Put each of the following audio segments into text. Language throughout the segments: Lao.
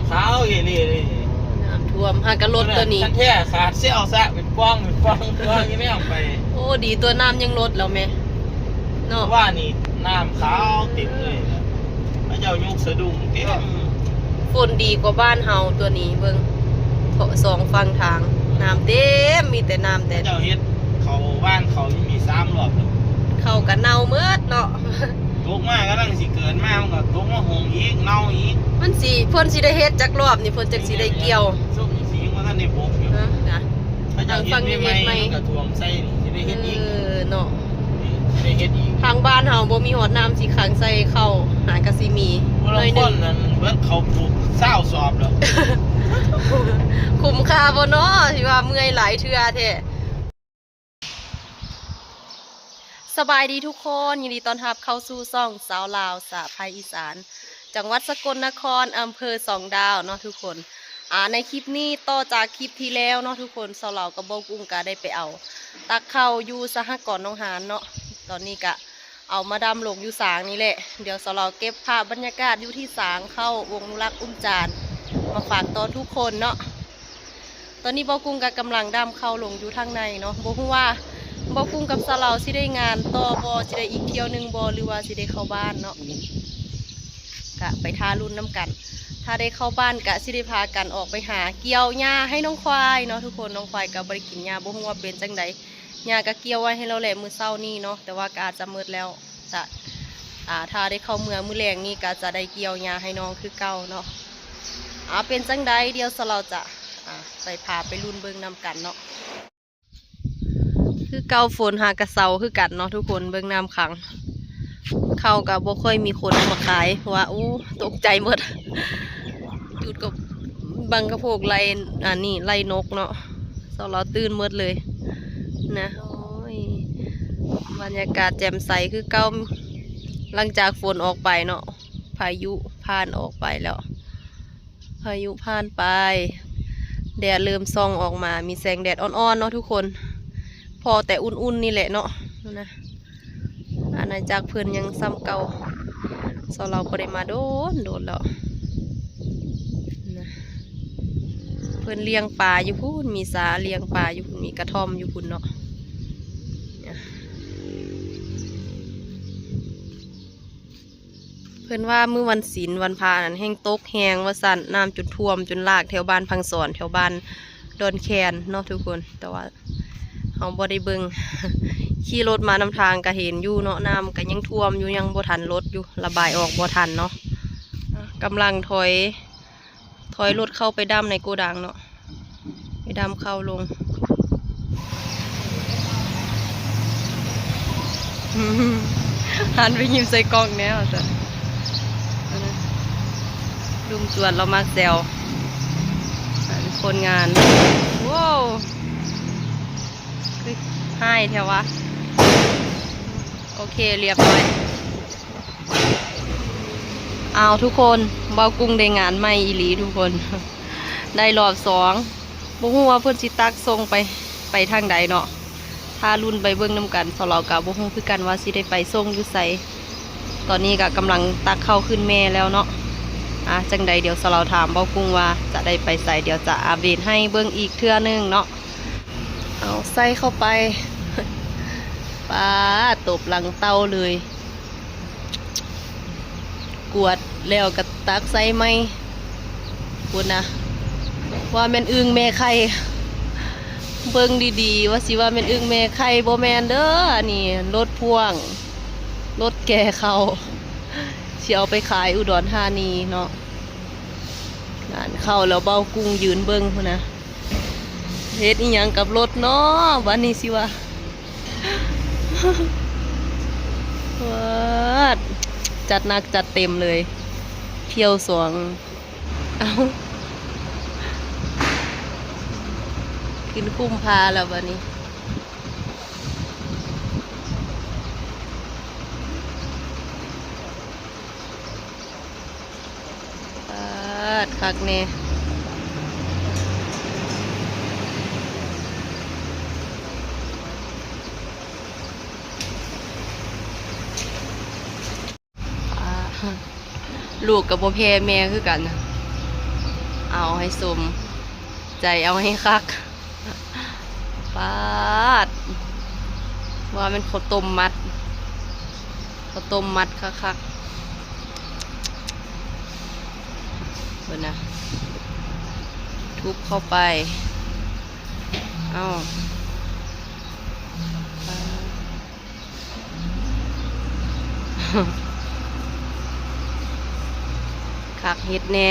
ຂາວອີ່ຫຼີເລີຍ. ນ້ຳຖ້ວມ ຫາກະລົດຕົວນີ້ ຄັນແທ້ຂາດເຊວຊະ ເປັນປ່ອງເປັນປ່ອງຕົວນີ້ແນມໄປ. ໂອ້ ດີຕົວນ້ຳຍັງລົດແລ້ວແມ ເນາະ. ວ່ານີ້ນ້ຳຂາວເຕັມເລີຍ ເຂົາເຈົ້າຍົກສະດຸ້ງເຕັມ. ຝົນດີກວ່າບ້ານເຮົາຕົວນີ້ ເບິ່ງ ສອງຝັ່ງທາງ ນ້ຳເຕັມ ມີແຕ່ນ້ຳແຕ່ ເຂົາເຈົ້າເຮັດເຂົ້າ ຫວ່ານເຂົ້າຢູ່ນີ້ສາມລອບແລ້ວ ເຂົ້າກະເນົ່າໝົດເນາະ. ຕົກມາກຳລັງຊິເກີດມາ ມັນກໍຕົກມາຫົ່ງອີກ ເນົ່າອີກ. ມັນຊິ ເພິ່ນຊິໄດ້ເຮັດຈັກລອບນີ້ ເພິ່ນຈັ່ງຊິໄດ້ກ່ຽວ? ຊຸມນີ້ຊິຍັງບໍ່ທັນໄດ້ບົກຢູ່ ເອີ ນະ ເຂົາເຈົ້າເຮັດໃໝ່ໆ ມັນກໍຖ້ວມໃສ່ນີ້ ຊິໄດ້ເຮັດອີກ ເອີ ເນາະ ຊິໄດ້ເຮັດອີກ. ທາງບ້ານເຮົາບໍ່ມີຮອດນ້ຳຊິຂັງໃສ່ເຂົ້າ ຫາກະຊິມີໜ້ອຍໜຶ່ງ. ລາງຄົນນັ້ນເບິດເຂົ້າປູກຊາວສອບແລ້ວ ຄຸ້ມຄ່າບໍ່ເນາະ ທີ່ວ່າເມື່ອຍຫຼາຍເທື່ອແທ້. ສະບາຍດີທຸກຄົນ ຍິນດີຕ້ອນຮັບເຂົ້າສູ່ຊ່ອງສາວລາວສະໃພ້ອີສານ ຈັງຫວັດສະກົນນະຄອນ ອຳເພີສອງດາວເນາະທຸກຄົນ. ອາ ໃນຄລິບນີ້ຕໍ່ຈາກຄລິບທີ່ແລ້ວເນາະທຸກຄົນ ສາວລາວກັບເບົາກຸ້ງກະໄດ້ໄປເອົາຕັກເຂົ້າຢູ່ສະຫະກອນໜອງຫານເນາະ. ຕອນນີ້ກະເອົາມາດຳລົງຢູ່ສາງນີ້ແຫຼະ. ດຽວສາວລາວເກັບພາບບັນຍາກາດຢູ່ທີ່ສາງເຂົ້າວົງອະນຸລັກອຸ້ມຈານ ມາຝາກຕໍ່ທຸກຄົນເນາະ. ຕອນນີ້ເບົາກຸ້ງກະກຳລັງດຳເຂົ້າລົງຢູ່ທາງໃນເນາະ. ບໍ່ຮູ້ວ່າເບົາກຸ້ງກັບສາວລາວຊິໄດ້ງານຕໍ່ບໍ່ ຊິໄດ້ອີກຖ້ຽວໜຶ່ງບໍ່ ຫຼືວ່າຊິໄດ້ເຂົ້າບ້ານເນາະ ກະໄປຖ້າລຸ້ນນຳກັນ. ຖ້າໄດ້ເຂົ້າບ້ານກະຊິໄດ້ພາກັນອອກໄປຫາກ່ຽວຫຍ້າໃຫ້ນ້ອງຄວາຍເນາະທຸກຄົນ. ນ້ອງຄວາຍກະບໍ່ໄດ້ກິນຫຍ້າ ບໍ່ຮູ້ວ່າເປັນຈັ່ງໃດ. ຫຍ້າກະກ່ຽວໄວ້ໃຫ້ລາວແຫຼະມື້ເຊົ້ານີ້ເນາະ ແຕ່ວ່າກະອາດຈະໝົດແລ້ວ. ຈະ ອາ ຖ້າໄດ້ເຂົ້າເມືອມື້ແລງນີ້ກະຈະໄດ້ກ່ຽວຫຍ້າໃຫ້ນ້ອງຄືເກົ່າເນາະ. ອາ ເປັນຈັ່ງໃດ ດຽວສາວລາວຈະ ອາ ໄປພາໄປລຸ້ນເບິ່ງນຳກັນເນາະ. ຄືເກົ່າ ຝົນຫາກະເຊົາຄືກັນເນາະທຸກຄົນ. ເບິ່ງນ້ຳຂັງ ເຂົ້າກະບໍ່ຄ່ອຍມີຄົນມາຂາຍ ເພາະວ່າ ໂອ້ ຕົກໃຈໝົດ ຈຸດກະບັງກະໂພກໄລ່ ອັນນີ້ ໄລ່ນົກເນາະ. ສາວລາວຕື່ນໝົດເລີຍນະ. ໂອ້ຍ ບັນຍາກາດແຈ່ມໃສຄືເກົ່າ ຫຼັງຈາກຝົນອອກໄປເນາະ ພາຍຸຜ່ານອອກໄປແລ້ວ ພາຍຸຜ່ານໄປ ແດດເລີ່ມສ່ອງອອກມາ ມີແສງແດດອ່ອນໆເນາະທຸກຄົນ ພໍແຕ່ອຸ່ນໆນີ້ແຫຼະເນາະ. ນະ ອານາຈັກເພິ່ນຍັງສ່ຳເກົ່າ ສາວລາວບໍ່ໄດ້ມາໂດນໆແລ້ວນະ. ເພິ່ນລ້ຽງປາຢູ່ພຸ້ນ ມີສາລ້ຽງປາຢູ່ພຸ້ນ ມີກະທ່ອມຢູ່ພຸ້ນເນາະ. ເພິ່ນວ່າມື້ວັນສິນວັນພະນັ້ນແຮ່ງຕົກແຮງວ່າຊັ້ນ ນ້ຳຈົນຖ້ວມຈົນຫຼາກແຖວບ້ານພັງສອນ ແຖວບ້ານດອນແຄນເນາະທຸກຄົນ. ແຕ່ວ່າເຮົາບໍ່ໄດ້ເບິ່ງ ຂີ່ລົດມານຳທາງກະເຫັນຢູ່ເນາະ ນ້ຳກະຍັງຖ້ວມຢູ່ ຍັງບໍ່ທັນລົດຢູ່ ລະບາຍອອກບໍ່ທັນເນາະ. ກຳລັງຖອຍ ຖອຍລົດເຂົ້າໄປດຳໃນໂກດັງເນາະ ໄປດຳເຂົ້າລົງ ຫັນໄປຍິ້ມໃສ່ກ້ອງແດ່ວ່າຊັ້ນ. ລຸງຈວນລາວມັກແຊວຄົນງານ. ໂວ້ ຄືຮ້າຍແທ້ວະ. ໂອເຄ ລຽບຮ້ອຍ. ອ້າວ ທຸກຄົນ ເບົາກຸ້ງໄດ້ງານໃໝ່ອີ່ຫຼີທຸກຄົນ ໄດ້ລອບສອງ. ບໍ່ຮູ້ວ່າເພິ່ນຊິຕັກສົ່ງໄປ ໄປທາງໃດເນາະ ຖ້າລຸ້ນໄປເບິ່ງນຳກັນ. ສາວລາວກະບໍ່ຮູ້ຄືກັນວ່າຊິໄດ້ໄປສົ່ງຢູ່ໃສ. ຕອນນີ້ກະກຳລັງຕັກເຂົ້າຂຶ້ນແມ່ແລ້ວເນາະ. ອາ ຈັ່ງໃດດຽວສາວລາວຖາມເບົາກຸ້ງວ່າຈະໄດ້ໄປໃສ ດຽວຈະອັບເດດໃຫ້ເບິ່ງອີກເທື່ອໜຶ່ງເນາະ. ເອົາໃສ່ເຂົ້າໄປ ປາ ຕົບຫຼັງເຕົ່າເລີຍ. ກວດແລ້ວກໍຕັກໃສ່ໃໝ່. ພຸ້ນນະ ວ່າແມ່ນອຶ່ງແມ່ໄຂ່ ເບິ່ງດີໆ ວ່າຊິວ່າແມ່ນອຶ່ງແມ່ໄຂ່ ບໍ່ແມ່ນເດີ້. ອັນນີ້ລົດພ່ວງ ລົດແກ່ເຂົ້າ ຊິເອົາໄປຂາຍອຸດອນທານີເນາະ. ງານເຂົ້າແລ້ວ ເບົາກຸ້ງຢືນເບິ່ງພຸ້ນນະ. ເຮັດອີ່ຫຍັງກັບລົດເນາະ ບັດນີ້ຊິວ່າ. ເອີ ຈັດໜັກຈັດເຕັມເລີຍ ຖ້ຽວສອງ. ເອົ້າ ຂຶ້ນຄຸ້ມພາແລ້ວບັດນີ້. ປາດ ຄັກແນ່ ປາດ ລູກກໍບໍ່ແພ້ແມ່ຄືກັນ. ເອົາໃຫ້ສົມໃຈ ເອົາໃຫ້ຄັກ. ປາດ ວ່າແມ່ນເຂົ້າຕົ້ມມັດ ເຂົ້າຕົ້ມມັດຄັກໆ. ເບິ່ງນະ ທຸບເຂົ້າໄປ. ເອົ້າ ປາດ ຄັກເຮັດແດ່.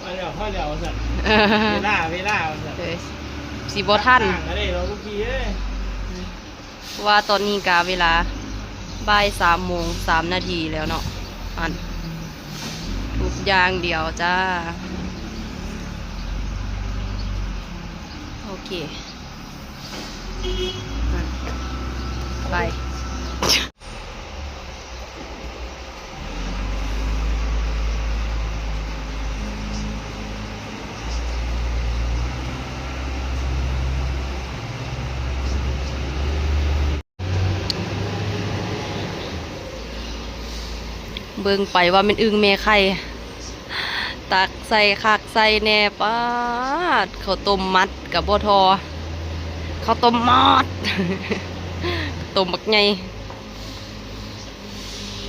ພໍແລ້ວ ພໍແລ້ວວ່າຊັ້ນ ເວລາ ເວລາວ່າຊັ້ນ ເອີ ຊິບໍ່ທັນ ຂ້າງໆກໍໄດ້ດອກລູກພີ່ເອີຍ. ເພາະວ່າຕອນນີ້ກະເວລາບ່າຍສາມໂມງສາມນາທີແລ້ວເນາະ. ອັນ ທຸບຢ່າງດຽວຈ້າ. ໂອເຄ ໄປ. ເບິ່ງໄປວ່າແມ່ນອຶ່ງແມ່ໄຂ່ ຕັກໃສ່ຄັກໃສ່ແນ່. ປາດ ເຂົ້າຕົ້ມມັດກະບໍ່ທໍ່ ເຂົ້າຕົ້ມມອດ ຕົ້ມບັກໃຫຍ່.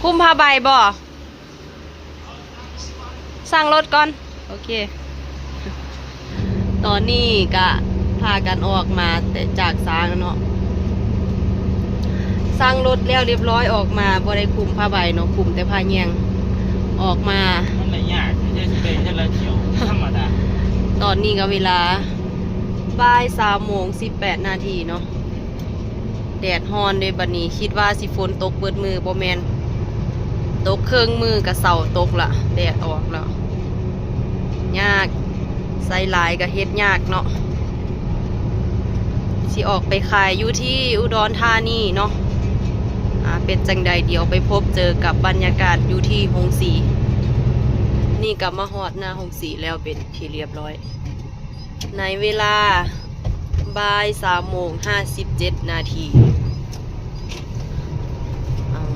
ຄຸມຜ້າໃບບໍ່? ສັ່ງລົດກ່ອນ. ໂອເຄ ຕອນນີ້ກະພາກັນອອກມາແຕ່ຈາກສານແລ້ວເນາະ. ສັ່ງລົດແລ້ວລຽບຮ້ອຍ ອອກມາບໍ່ໄດ້ຄຸມຜ້າໃບເນາະ ຄຸມແຕ່ຜ້າແຍງ. ອອກມາ ມັນໄດ້ຍາກ ເຮັດໄດ້ເທື່ອລະທ່ຽວ ທຳມະດາ. ຕອນນີ້ກະເວລາບ່າຍສາມໂມງສິບແປດນາທີເນາະ. ແດດຮ້ອນເດ້ບັດນີ້ ຄິດວ່າຊິຝົນຕົກເບິດມື້ ບໍ່ແມ່ນ ຕົກເຄິ່ງມື້ກະເຊົາຕົກລະ ແດດອອກລະ. ຍາກ ໃສ່ຫຼາຍກະເຮັດຍາກເນາະ. ຊິອອກໄປຂາຍຢູ່ທີ່ອຸດອນທານີເນາະ. ອາ ເປັນຈັ່ງໃດ ດຽວໄປພົບເຈີກັບບັນຍາກາດຢູ່ທີ່ໂຮງສີ. ນີ້ກະມາຮອດໜ້າໂຮງສີແລ້ວເປັນທີ່ລຽບຮ້ອຍ. ໃນເວລາບ່າຍສາມໂມງຫ້າສິບເຈັດນາທີ. ເອົາ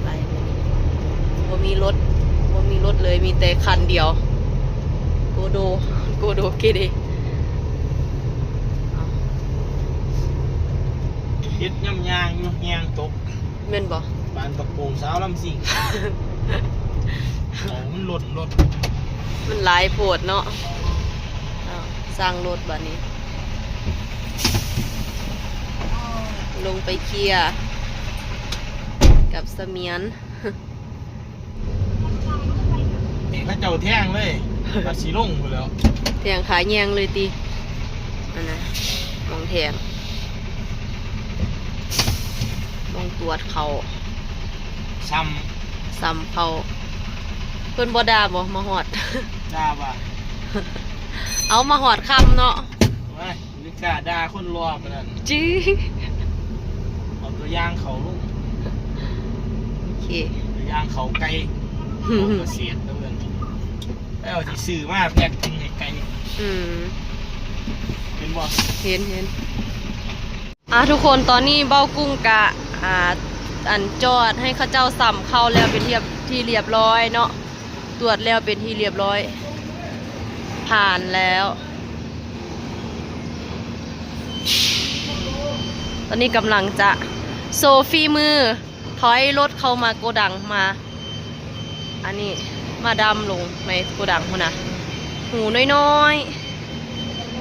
ໄປ ບໍ່ມີລົດ ບໍ່ມີລົດເລີຍ ມີແຕ່ຄັນດຽວ ໂກໂດ ໂກໂດເກເດ. ເຮັດຍາມຍ່າງຢູ່ ແຮງຕົກ. ແມ່ນບໍ່? ບານປະໂປງສາວລຳຊິງ ເອົາ ມັນຫຼົ່ນລົດ ມັນຫຼາຍໂພດເນາະ. ເອົາ ສັ່ງລົດບາດນີ້ ລົງໄປເຄຍກັບສະໝຽນ. ນີ້ເຂົາເຈົ້າແທງເລີຍ ບັດຊິລົງພຸ້ນແລ້ວ ແທງຂາແຍງເລີຍຕິ. ອັນນະ ໝ່ອງແທງ ໝ່ອງກວດເຂົ້າ ຊ້ຳ ຊ້ຳເຂົ້າ. ເພິ່ນບໍ່ດ່າບໍ່ ມາຮອດ? ດ່າວ່າ ເອົາ ມາຮອດຄ່ຳເນາະ. ໂອ້ຍ ບໍ່ກ້າດ່າຄົນຫຼໍ່ປານນັ້ນ. ຈື່ ເອົາຕົວຢ່າງເຂົ້າລົງ. ໂອເຄ ຕົວຢ່າງເຂົ້າໄກ່ ເຂົ້າກະເສດເນາະເພິ່ນ. ແລ້ວຊິຊື້ມາແພັກກິນໃຫ້ໄກ່. ອືມ ເຫັນບໍ່? ເຫັນ ເຫັນ. ອ່າ ທຸກຄົນ ຕອນນີ້ເບົາກຸ້ງກະ ອ່າ ອັນ ຈອດໃຫ້ເຂົາເຈົ້າສຳເຂົ້າແລ້ວເປັນທີ່ ທີ່ລຽບຮ້ອຍເນາະ. ຕວດແລ້ວເປັນທີ່ລຽບຮ້ອຍ ຜ່ານແລ້ວ. ຕອນນີ້ກຳລັງຈະໂຊຝີມື ຖອຍລົດເຂົ້າມາໂກດັງ ມາ ອັນນີ້ ມາດຳລົງໃນໂກດັງພຸ້ນນະ. ຫູນ້ອຍ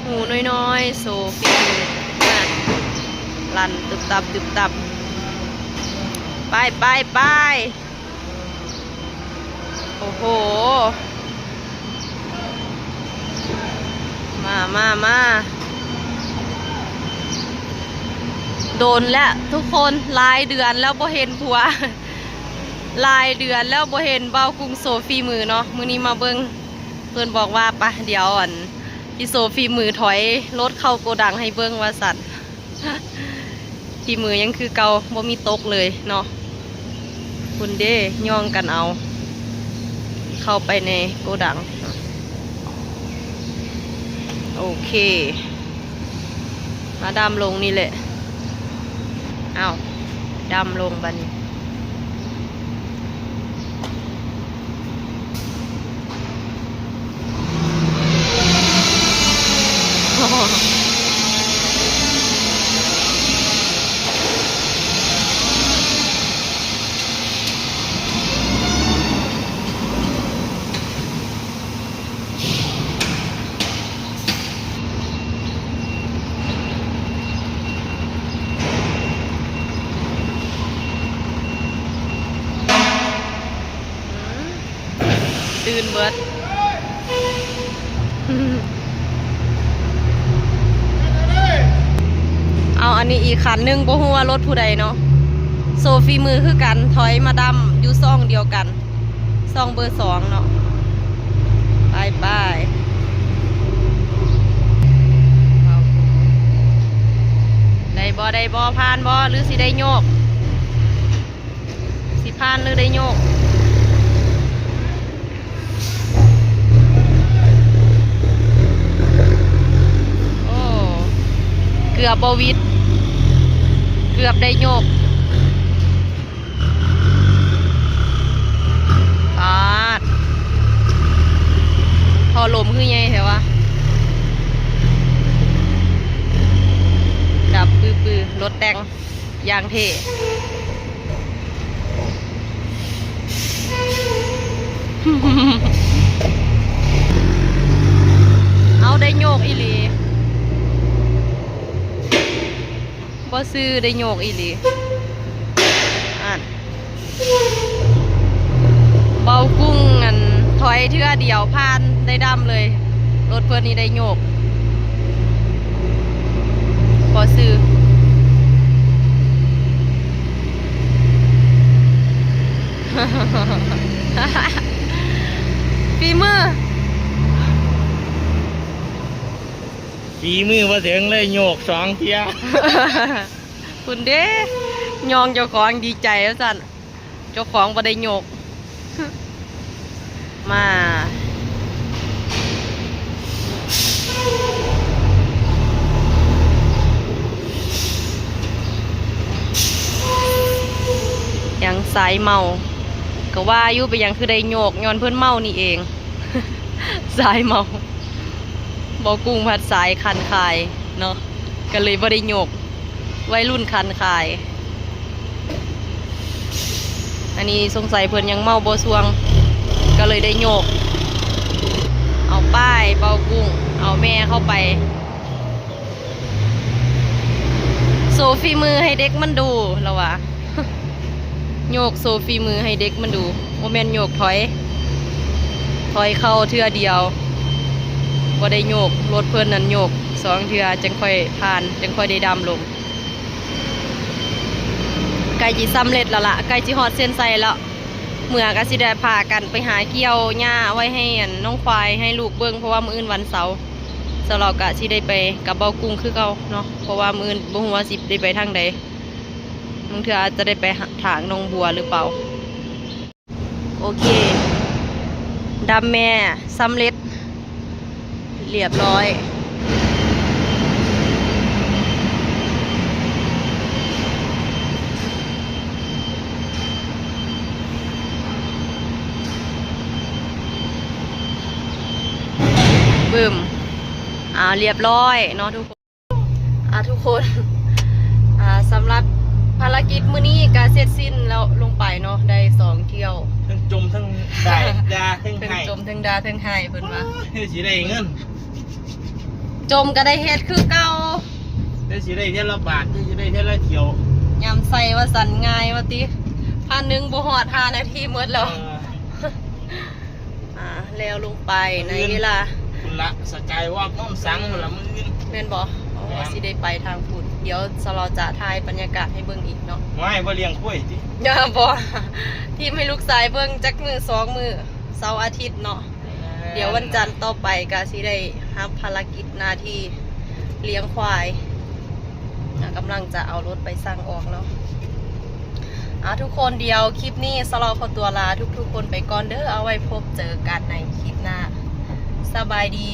ໆ ຫູນ້ອຍໆ ໂຊຝີມື ນະ ລັ່ນຕຶບຕັບ ຕຶບຕັບ. ໄປ ໄປ ໄປ. ໂອ້ໂຫ ມາ ມາ ມາ. ໂດນແລ້ວທຸກຄົນ ຫຼາຍເດືອນແລ້ວບໍ່ເຫັນຜົວ ຫຼາຍເດືອນແລ້ວບໍ່ເຫັນເບົາກຸ້ງໂຊຝີມືເນາະ. ມື້ນີ້ມາເບິ່ງ ເພິ່ນບອກວ່າ ປະ ດຽວ ອັນ ຊິໂຊຝີມືຖອຍລົດເຂົ້າໂກດັງໃຫ້ເບິ່ງວ່າຊັ້ນ. ຝີມືຍັງຄືເກົ່າ ບໍ່ມີຕົກເລີຍເນາະ. ພຸ້ນເດ້ ຍ່ອງກັນເອົາ ເຂົ້າໄປໃນໂກດັງ. ໂອເຄ ມາດຳລົງນີ້ແຫຼະ. ເອົ້າ ດຳລົງບາດນີ້. ຕື່ນເບິດ. ເອົາ ອັນນີ້ອີກຄັນໜຶ່ງ ບໍ່ຮູ້ວ່າລົດຜູ້ໃດເນາະ. ໂຊຝີມືຄືກັນ ຖອຍມາດຳຢູ່ຊ່ອງດຽວກັນ ຊ່ອງເບີສອງເນາະ. ໄປໆ ໄດ້ບໍ່ ໄດ້ບໍ່ ຜ່ານບໍ່ ຫຼືຊິໄດ້ໂຍກ? ຊິຜ່ານຫຼືໄດ້ໂຍກ? ໂອ້ ເກືອບບໍ່ຫວິດ ເກືອບໄດ້ໂຍກ. ປາດ ທໍ່ລົມຄືໃຫຍ່ແທ້ວະ. ດັບປືໆ ລົດແຕ່ງ ຢ່າງເທ່. ເອົາ ໄດ້ໂຍກອີ່ຫຼີ ບໍ່ຊື່ ໄດ້ໂຍກອີ່ຫຼີ. ອັນ ເບົາກຸ້ງ ອັນ ຖອຍເທື່ອດຽວ ຜ່ານ ໄດ້ດຳເລີຍ. ລົດເພິ່ນນີ້ໄດ້ໂຍກ ບໍ່ຊື່. ຝີມື ຝີມືບໍ່ເຖິງເລີຍ ໂຍກສອງເທື່ອ. ພຸ້ນເດ້ ຍ້ອງເຈົ້າຂອງດີໃຈວ່າຊັ້ນ. ເຈົ້າຂອງບໍ່ໄດ້ໂຍກ. ມາ ຫຍັງສາຍເມົາ ກໍວ່າຢູ່ ເປັນຫຍັງຄືໄດ້ໂຍກ? ຍ້ອນເພິ່ນເມົານີ້ເອງ ສາຍເມົາ. ເບົາກຸ້ງພັດສາຍຄັນຄາຍເນາະ ກໍເລີຍບໍ່ໄດ້ໂຍກ. ໄວລຸ້ນຄັນຄາຍ. ອັນນີ້ສົງໄສເພິ່ນຍັງເມົາບໍ່ຊ່ວງ ກໍເລີຍໄດ້ໂຍກ. ເອົາໄປ ເບົາກຸ້ງ ເອົາແມ່ເຂົ້າໄປ. ໂຊຝີມືໃຫ້ເດັກມັນດູ ລາວວ່າ. ໂຍກໂຊຝີມືໃຫ້ເດັກມັນດູ. ບໍ່ແມ່ນໂຍກ ຖອຍ ຖອຍເຂົ້າເທື່ອດຽວ ບໍ່ໄດ້ໂຍກ. ລົດເພິ່ນນັ້ນໂຍກສອງເທື່ອ ຈັ່ງຄ່ອຍຜ່ານ ຈັ່ງຄ່ອຍໄດ້ດຳລົງ. ໃກ້ຊິສຳເລັດແລ້ວລະ ໃກ້ຊິຮອດເສັ້ນໄຊແລ້ວ. ເມື່ອກໍຊິໄດ້ພາກັນໄປຫາກ່ຽວຫຍ້າໄວ້ໃຫ້ອັນນ້ອງຄວາຍ ໃຫ້ລູກເບິ່ງ ເພາະວ່າມື້ອື່ນວັນເສົາ ສາວລາວກໍຊິໄດ້ໄປກັບເບົາກຸ້ງຄືເກົ່າເນາະ ເພາະວ່າມື້ອື່ນບໍ່ຮູ້ວ່າຊິໄດ້ໄປທາງໃດ. ບາງເທື່ອອາດຈະໄດ້ໄປທາງໜອງບົວຫຼືເປົ່າ. ໂອເຄ ດຳແມ່ສຳເລັດ ລຽບຮ້ອຍ. ບຶ້ມ ອ່າ ລຽບຮ້ອຍເນາະທຸກຄົນ. ອ່າ ທຸກຄົນ ອ່າ ສຳລັບພາລະກິດມື້ນີ້ກະເສັດສິ້ນແລ້ວລົງໄປເນາະ ໄດ້ສອງທ່ຽວ ທັງຈົ່ມທັງໄດ້ ດ່າທັງໄຫ້ ຈົ່ມທັງດ່າທັງໄຫ້ ເພິ່ນວ່າ ໂອ້ຍ ຊິໄດ້ເງິນ ຈົ່ມກະໄດ້ເຮັດຄືເກົ່າ ແຕ່ຊິໄດ້ເທື່ອລະບາດ ແຕ່ຊິໄດ້ເທື່ອລະທ່ຽວ ຍາມໃສ່ວ່າຊັ້ນ ງ່າຍວ່າຕິ ພັນໜຶ່ງບໍ່ຮອດຫ້ານາທີໝົດແລ້ວ ເອີ. ອ່າ ແລ້ວລົງໄປໃນເວລາ ພຸ້ນລະ ສະກາຍວອກ ໂນນສັງພຸ້ນລະ ມື້ອື່ນ ແມ່ນບໍ່? ອໍ ແມ່ນ ຊິໄດ້ໄປທາງພຸ້ນ ດຽວສະເລາຈະຖ່າຍບັນຍາກາດໃຫ້ເບິ່ງອີກເນາະ. ຫວາຍ ບໍ່ລ້ຽງຄວາຍຕິ? ບໍ່ ທີມໃຫ້ລູກຊາຍເບິ່ງຈັກມື້ສອງມື້ ເສົາອາທິດເນາະ. ແມ່ນ ດຽວວັນຈັນຕໍ່ໄປກະຊິໄດ້ຮັບພາລະກິດໜ້າທີ່ລ້ຽງຄວາຍ. ອ່າ ກຳລັງຈະເອົາລົດໄປສັ່ງອອກເນາະ. ອ່າ ທຸກຄົນ ດຽວຄລິບນີ້ສະເລາຂໍຕົວລາທຸກໆຄົນໄປກ່ອນເດີ. ເອົາໄວ້ພົບເຈີກັນໃນຄລິບໜ້າ. ສະບາຍດີ.